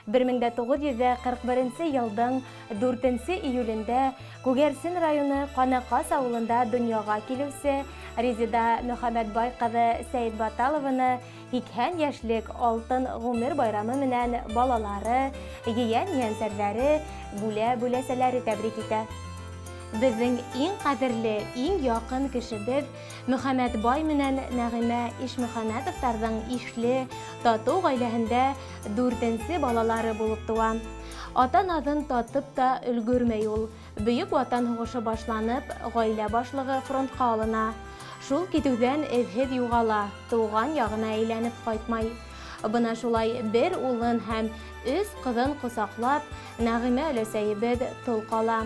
1941 нче елдың 4 нче июлендә Күгәрсен районы Канакас авылында дөньяга килүче Резеда Мөхәммәтбай кызы Сәетбаталованы 80 яшьлек алтын гомер байрамы менән балалары, ейән-ейәнсәрләре, бүлә-бүләсәләре тәбрик итә. Безнең иң кадерле, иң якын кешебез Мөхәммәтбай менән Нәгыймә Ишмөхәммәтовтарның ишле, тату гаиләһендә дүртенче балалары булып туа. Ата назын татып та өлгермәй ул. Бөек Ватан һугышы башланып, гаилә башлыгы фронтка алына. Шул китүдән эзһез югала, туган ягына әйләнеп кайтмай. Бына шулай бер улын һәм өч кызын кочаклап, Нәгыймә өләсәебез тол кала.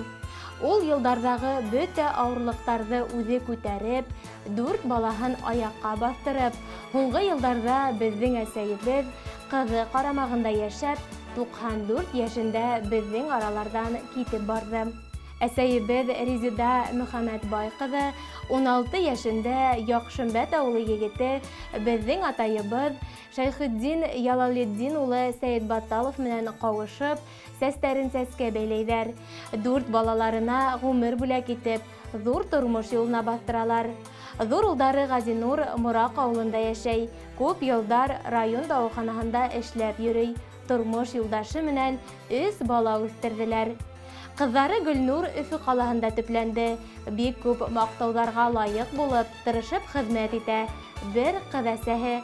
Ул елдардагы бөтә авырлыктарҙы үҙе күтәреп, дүрт балаһын аяҡҡа баҫтырып, һуңғы елдарҙа беҙҙең әсәйебеҙ ҡыҙы ҡарамағында йәшәп, 94 йәшендә беҙҙең араларҙан китеп барҙы. Әсәйебеҙ Резеда Мөхәммәтбай ҡыҙы 16 йәшендә Яҡшымбәт ауылы егете, беҙҙең атайыбыҙ Шәйхетдин Ялалетдин улы Сәетбатталов менән ҡауышып, сәстәрен сәскә бәйләйҙәр. Дүрт балаларына ғүмер бүләк итеп, ҙур тормош юлына баҫтыралар. Ҙур улдары Ғазинур Мораҡ ауылында йәшәй, күп йылдар район дауаханаһында эшләп йөрөй, тормош юлдашы менән өс бала үҫтерҙеләр. Ҡыҙҙары Гөлнур Өфө ҡалаһында төпләнде, бик күп маҡтауҙарға лайыҡ булып, тырышып хеҙмәт итә, бер ҡыҙ әсәһе.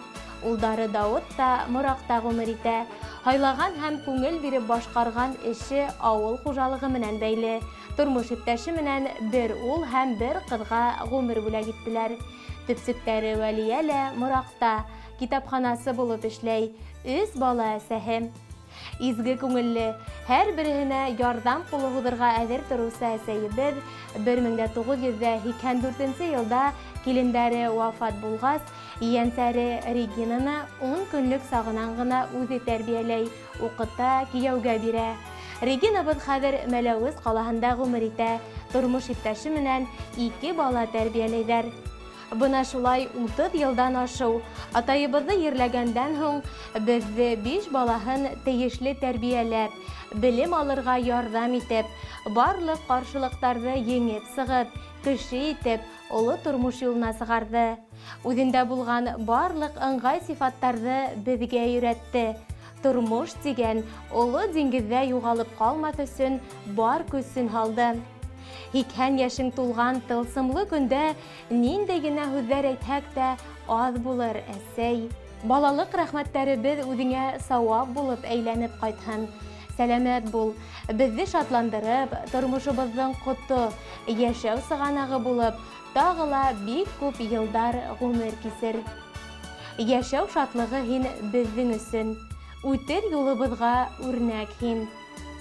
Улдары Дауыт та Мораҡта ғүмер итә. Һайлаған һәм күңел биреп башҡарған эше авыл хужалығы менән бәйле. Тормош иптәше менән бер ул һәм бер ҡыҙға ғүмер бүләк иттеләр. Төпсөктәре Вәлиә лә Мораҡта, китапханасы булып эшләй, өс бала әсәһе. Изге күңелле, һәр береһенә ярҙам ҡулы һуҙырға әҙер тороусы әсәйебеҙ 1984 нче елда килендәре вафат булғас, ейәнсәре Регинаны ун көнлөк сағынан ғына үҙе тәрбиәләй, укыта, кияүгә бирә. Регинабыҙ хәҙер Мәләүез ҡалаһында ғүмер итә, тормош иптәше менән ике бала тәрбиәләйҙәр. Бына шулай 30 елдан ашыу, атайыбыҙҙы ерләгәндән һуң, беҙҙе биш балаһын тейешле тәрбиәләп, белем алырға ярҙам итеп, барлыҡ ҡаршылыҡтарҙы еңеп сығып, кеше итеп, оло тормош юлына сығарҙы. Үҙендә булған барлыҡ ыңғай сифаттарҙы беҙгә өйрәтте. Тормош дигән оло диңгеҙҙә юғалып ҡалмаҫ өсөн бар көсөн һалды. Һикһән йәшең тулған тылсымлы көндә Ниндәй генә һүҙҙәр әйтһәк тә, аҙ булыр, әсәй. Балалыҡ рәхмәттәребеҙ үҙеңә сауап булып әйләнеп ҡайтһын. Сәләмәт бул, беҙҙе шатландырып, тормошобоҙҙоң ҡото, йәшәү сығанағы булып, тағы ла бик күп йылдар ғүмер кисер. Йәшәү шатлығы һин беҙҙең өсөн. Үтер юлыбыҙға үрнәк һин.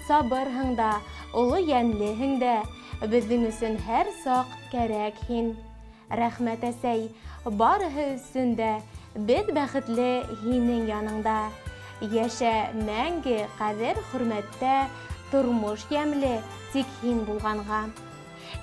Сабырһың да, оло йәнлеһең дә, Беҙҙең өсөн һәр саҡ кәрәк һин. Рәхмәт, әсәй, барыһы өсөн дә, Беҙ бәхетле һинең яныңда. Йәшә мәңге ҡәҙер-хөрмәттә, Тормош йәмле тик һин булғанға.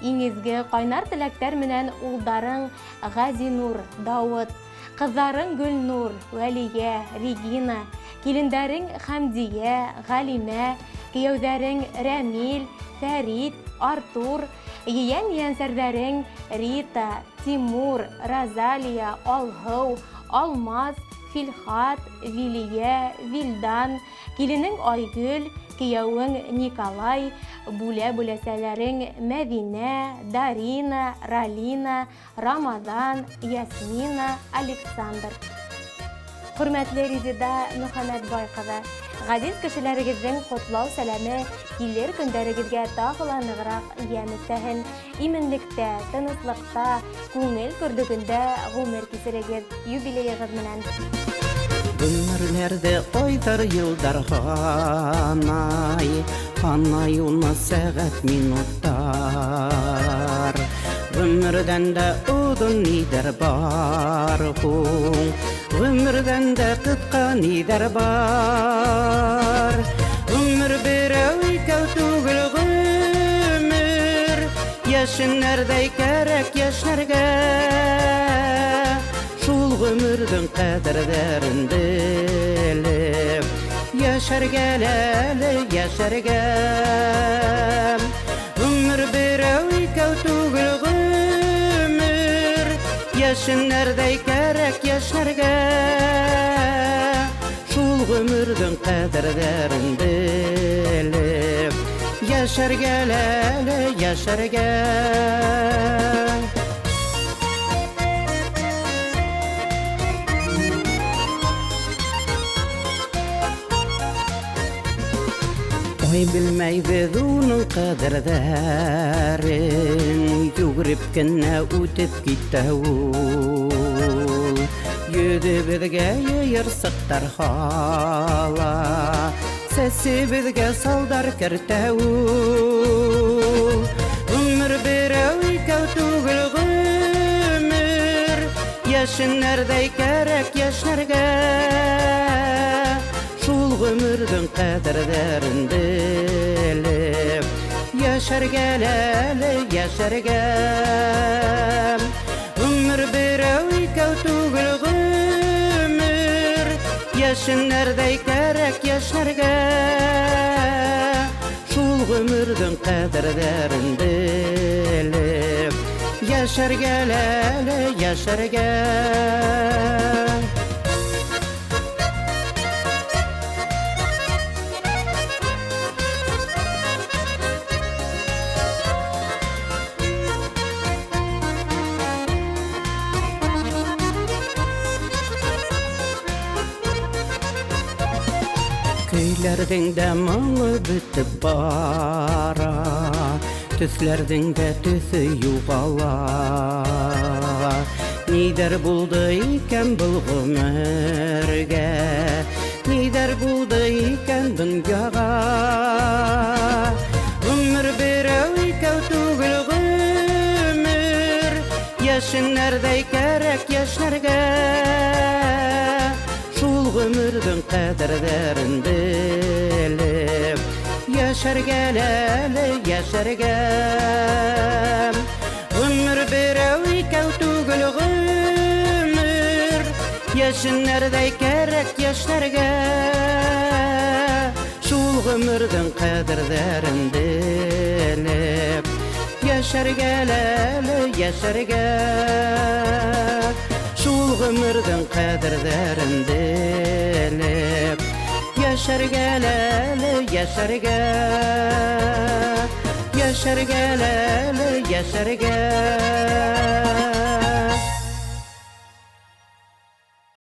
Иң изге кайнар теләктәр менән улдарың Газинур, Дауыт, кызларың Гөлнур, Вәлия, Регина, килендәрең Хәмдия, Галимә, кияүҙәрең Рәмил, Фәрит, Артур, ейән-ейәнсәрҙәрең Рита, Тимур, Розалия, Алһыу, Алмаз, Филхат, Вилия, Вилдан, Киленең Айгөл, кияүең Николай, бүлә-бүләсәләрең Мәҙинә, Дарина, Ралина, Рамазан, Ясмина, Александр. Хөрмәтле Резеда Мөхәммәтбай кызы, газиз кешеләрегезнең котлау сәламе килер көндәрегезгә тагы ла ныграк ямь өстәһен. Иминлектә, тыныслыкта, күңел көрлегендә гомер кисерегез. Юбилеегыз менән! Гомерләрҙе айҙар, йылдар һанай, Һанай уны сәғәт, минуттар. Ғүмерҙән дә оҙон ниҙәр бар һуң? Ғүмерҙән дә ҡыҫҡа ниҙәр бар? Ғүмер берәү, икәү түгел ғүмер, Йәшенәрҙәй кәрәк йәшнәргә. Шул ғүмерҙең ҡәҙерҙәрен белеп, Йәшәргә әле, йәшәргә. Ғүмер берәү икәү түгел ғүмер, йәшенәрҙәй кәрәк йәшнәргә. Шул ғүмерҙең ҡәҙерҙәрен белеп, йәшәргә әле, йәшәргә. Ай белмәйбеҙ уның ҡәҙерҙәрен, йүгереп кенә үтеп китә ул. Йөҙөбөҙгә йыйырсыҡтар һала, сәсебеҙгә салдар кертә ул. Ғүмер берәү икәү түгел ғүмер, йәшенәрҙәй кәрәк йәшнәргә. Шул ғүмерҙең ҡәҙерҙәрен белеп, йәшәргә әле, йәшәргә. Ғүмер берәү икәү түгел ғүмер, йәшенәрҙәй кәрәк йәшнәргә. Шул ғүмерҙең ҡәҙерҙәрен белеп, йәшәргә әле, йәшәргә. Көйләрҙең дә моңо бөтөп бара, төҫләрҙең дә төҫө юғала. Ниҙәр булды икән был ғүмергә, ниҙәр булды икән донъяға? Ғүмер берәү икәү түгел ғүмер, йәшенәрҙәй кәрәк йәшнәргә. Шул ғүмерҙең ҡәҙерҙәрен белеп, йәшәргә әле, йәшәргә. Ғүмер берәү икәү түгел ғүмер, йәшенәрҙәй кәрәк йәшнәргә. Шул ғүмерҙең ҡәҙерҙәрен белеп, йәшәргә әле, йәшәргә. Шул ғүмерҙең ҡәҙерҙәрен белеп, йәшәргә әле, йәшәргә. Йәшәргә әле, йәшәргә.